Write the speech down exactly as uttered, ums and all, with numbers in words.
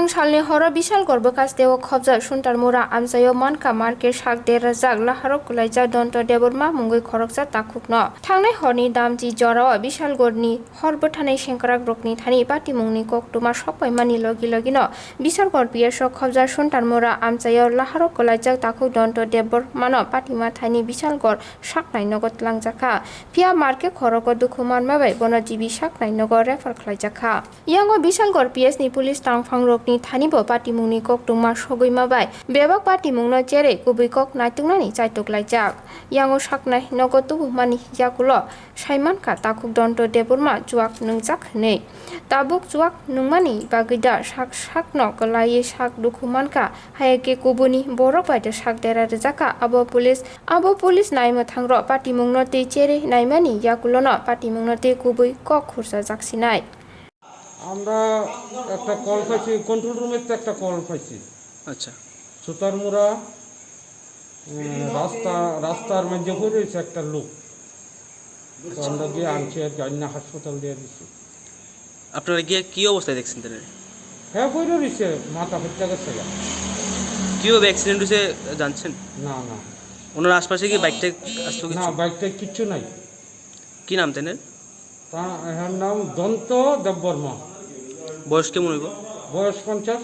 Salni horo Bishalgarh bwkhasteo khobjak Suntarmura amchaio mankha market sak derajak laharo kwlaijak Donto Debbarma mungwi khoroksa takhukno. Thangnai horni damchi jorao Bishalgarhni hor bwthanai sengkrakrokni thani patimungni koktwma sokpaimani logi logino Bishalgarh P S o khobjak Suntarmura amchaio laharo kwlaijak takhuk Donto Debbarmano patima thani Bishalgarh saknai nogo twlangjakha. Phiya market khorogo dukhu manma bai bono G B saknai nogo refer khlaijakha. Yango Bishalgarh P S ni police tangphangrokni thanibo patimungni koktwma sogwi ma bai bebak patimungno cherwi kubui kok naituknani chaitok laijak. Yango saknai nogo tubumani yakulo saimankha takhuk Donto Debbarma chuak nwngjak hwnwi. Tabuk chuak nungmani bagwi da sak sakno kwlaiwi sak dukhu mankha, hayakhe kubuni borok bai da sak dera rwjakha. Abo police, abo police naimwthangro patimungno tei cherwi naimani yakulono patimungno tei kubui kok khurchajak sinai. আমরা একটা কল পাইছি, কন্ট্রোল রুমের তো একটা কল পাইছি। আচ্ছা। সুতারমুড়া, উম, রাস্তা, রাস্তার মধ্যে পড়ে রয়েছে একটা লোক। তো আমরা গিয়ে আনছি আর কি, অন্য হাসপাতাল দিয়ে দিচ্ছি। আপনারা গিয়ে কি অবস্থায় দেখছেন তাদের? হ্যাঁ, পড়ে রয়েছে, মাথা ফেটে গেছে গা। কিভাবে অ্যাক্সিডেন্ট হয়েছে জানছেন? না, না। ওনার আশপাশে কি বাইকটা আসতো না, কিছু? বাইকটা কিচ্ছু নাই। কি নাম তাদের? তা, এর নাম দন্ত দেববর্মা। বয়স কেমন হইব? বয়স পঞ্চাশ।